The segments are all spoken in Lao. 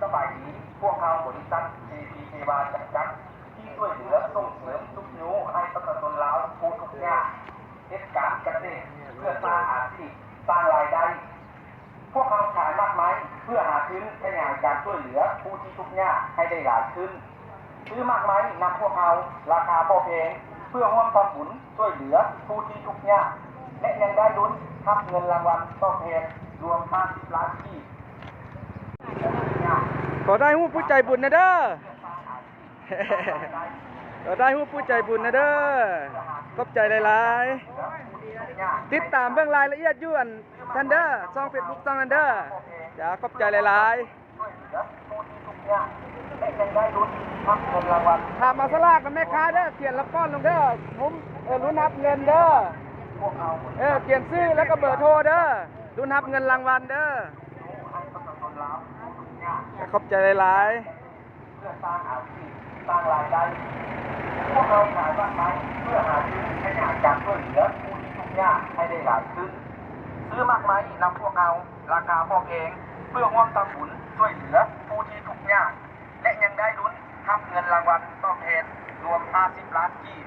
ສະບາຍດີ, ພວກເຮົາບໍລິສັດ ເຈພີ ເຊວາ ຈຳກັດ ທີ່ຊ່ວຍເຫຼືອສົ່ງເສີມຊຸກຍູ້ໃຫ້ປະຊາຊົນລາວຜູ້ທຸກຍາກ ເຮັດການກະເສດເພື່ອສ້າງອາຊີບ, ສ້າງລາຍໄດ້. ພວກເຮົາຂາຍໝາກໄມ້ເພື່ອຫາທຶນຂະຫຍາຍການຊ່ວຍເຫຼືອຜູ້ທີ່ທຸກຍາກໃຫ້ໄດ້ຫຼາຍຂຶ້ນ. ຊື້ໝາກໄມ້ນຳພວກເຮົາລາຄາບໍ່ແພງ ເພື່ອຮ່ວມທຳບຸນຊ່ວຍເຫຼືອຜູ້ທີ່ທຸກຍາກ ແລະ ຍັງໄດ້ລຸ້ນຮັບເງິນລາງວັນຕອບແທນລວມຫ້າສິບລ້ານກີບ. ຂໍຖ່າຍຮູບຜູ້ໃຈບຸນແດ່ເດີ. ຂໍຖ່າຍຮູບຜູ້ໃຈບຸນແດ່ເດີ. ຂອບໃຈຫຼາຍໆ. ຕິດຕາມເບິ່ງລາຍລະອຽດຢູ່ອັນ ນັ້ນເດີ, ຊ່ອງເຟສບຸກຊ່ອງນັ້ນເດີ. ຈ້າ ຂອບໃຈຫຼາຍໆ. ຖາມເອົາສະຫຼາກນຳແມ່ຄ້າເດີ, ຂຽນລະປ້ອນລົງເດີ, ເອີ ລຸ້ນຮັບເງິນເດີ. ເອີ ຂຽນຊື່ແລ້ວກໍເບີໂທເດີ, ລຸ້ນຮັບເງິນລາງວັນເດີ. ຂອບໃຈຫຼາຍໆ. ເພື່ອສ້າງອາຊີບ, ສ້າງລາຍໄດ້. ພວກເຮົາຂາຍໝາກໄມ້ເພື່ອຫາທຶນຂະຫຍາຍການຊ່ວຍເຫຼືອຜູ້ທີ່ທຸກຍາກໃຫ້ໄດ້ຫຼາຍຂຶ້ນ. ຊື້ໝາກໄມ້ນຳພວກເຮົາລາຄາບໍ່ແພງ ເພື່ອຮ່ວມທຳບຸນຊ່ວຍເຫຼືອຜູ້ທີ່ທຸກຍາກ ແລະ ຍັງໄດ້ລຸ້ນຮັບເງິນລາງວັນຕອບແທນລວມຫ້າສິບລ້ານກີບ.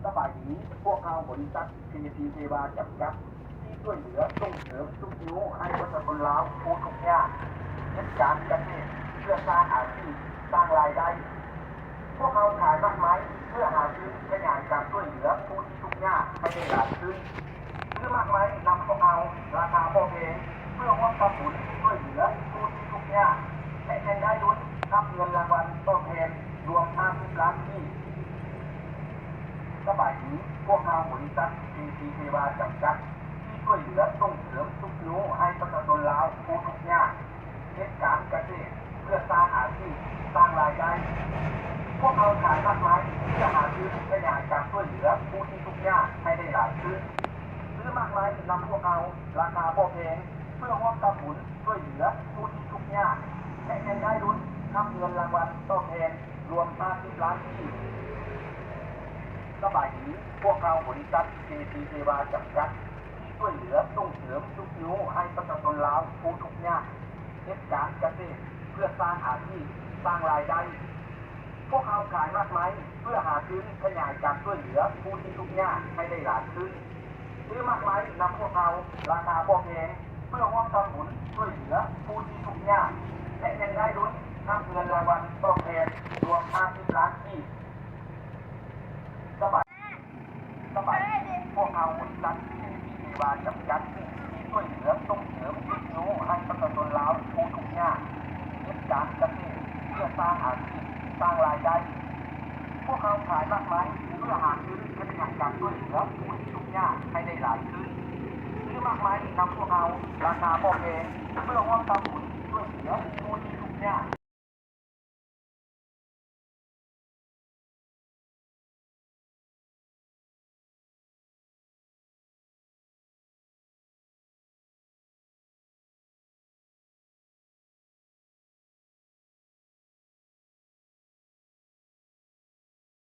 ສະບາຍດີ, ພວກເຮົາບໍລິສັດ ເຈພີ ເຊວາ ຈຳກັດ ທີ່ຊ່ວຍເຫຼືອສົ່ງເສີມຊຸກຍູ້ໃຫ້ປະຊາຊົນລາວຜູ້ທຸກຍາກ ເຮັດການກະເສດເພື່ອສ້າງອາຊີບ, ສ້າງລາຍໄດ້. ພວກເຮົາຂາຍໝາກໄມ້ເພື່ອຫາທຶນຂະຫຍາຍການຊ່ວຍເຫຼືອຜູ້ທີ່ທຸກຍາກໃຫ້ໄດ້ຫຼາຍຂຶ້ນ. ຊື້ໝາກໄມ້ນຳພວກເຮົາລາຄາບໍ່ແພງ ເພື່ອຮ່ວມທຳບຸນຊ່ວຍເຫຼືອຜູ້ທີ່ທຸກຍາກ ແລະ ຍັງໄດ້ລຸ້ນຮັບເງິນລາງວັນຕອບແທນລວມຫ້າສິບລ້ານກີບ. ສະບາຍດີ, ພວກເຮົາບໍລິສັດ ເຈພີ ເຊວາ ຈຳກັດ ທີ່ຊ່ວຍເຫຼືອສົ່ງເສີມຊຸກຍູ້ໃຫ້ປະຊາຊົນລາວຜູ້ທຸກຍາກ ເຮັດການກະເສດເພື່ອສ້າງອາຊີບ, ສ້າງລາຍໄດ້. ພວກເຮົາຂາຍໝາກໄມ້ເພື່ອຫາທຶນຂະຫຍາຍການຊ່ວຍເຫຼືອຜູ້ທີ່ທຸກຍາກໃຫ້ໄດ້ຫຼາຍຂຶ້ນ. ຊື້ໝາກໄມ້ນຳພວກເຮົາລາຄາບໍ່ແພງ ເພື່ອຮ່ວມທຳບຸນຊ່ວຍເຫຼືອຜູ້ທີ່ທຸກຍາກ ແລະ ຍັງໄດ້ລຸ້ນຮັບເງິນລາງວັນຕອບແທນລວມຫ້າສິບລ້ານກີບ. ສະບາຍດີ, ພວກເຮົາບໍລິສັດ ເຈພີ ເຊວາ ຈຳກັດ ທີ່ຊ່ວຍເຫຼືອສົ່ງເສີມຊຸກຍູ້ໃຫ້ປະຊາຊົນລາວຜູ້ທຸກຍາກ ເຮັດການກະເສດເພື່ອສ້າງອາຊີບ, ສ້າງລາຍໄດ້. ພວກເຮົາຂາຍໝາກໄມ້ເພື່ອຫາທຶນຂະຫຍາຍການຊ່ວຍເຫຼືອຜູ້ທີ່ທຸກຍາກໃຫ້ໄດ້ຫຼາຍຂຶ້ນ. ຊື້ໝາກໄມ້ນຳພວກເຮົາລາຄາບໍ່ແພງ ເພື່ອຮ່ວມທຳບຸນຊ່ວຍເຫຼືອຜູ້ທີ່ທຸກຍາກ ແລະ ຍັງໄດ້ລຸ້ນຮັບເງິນລາງວັນຕອບແທນລວມຫ້າສິບລ້ານກີບ. ສະບາຍ ສະບາຍດີ, ພວກເຮົາບໍລິສັດ ເຈພີ ເຊວາ ຈຳກັດ ທີ່ຊ່ວຍເຫຼືອສົ່ງເສີມຊຸກຍູ້ໃຫ້ປະຊາຊົນລາວຜູ້ທຸກຍາກ ເຮັດການກະເສດເພື່ອສ້າງອາຊີບ, ສ້າງລາຍໄດ້. ພວກເຮົາຂາຍໝາກໄມ້ເພື່ອຫາທຶນຂະຫຍາຍການຊ່ວຍເຫຼືອຜູ້ທີ່ທຸກຍາກໃຫ້ໄດ້ຫຼາຍຂຶ້ນ. ຊື້ໝາກໄມ້ນຳພວກເຮົາລາຄາບໍ່ແພງ ເພື່ອຮ່ວມທຳບຸນຊ່ວຍເຫຼືອຜູ້ທີ່ທຸກຍາກ.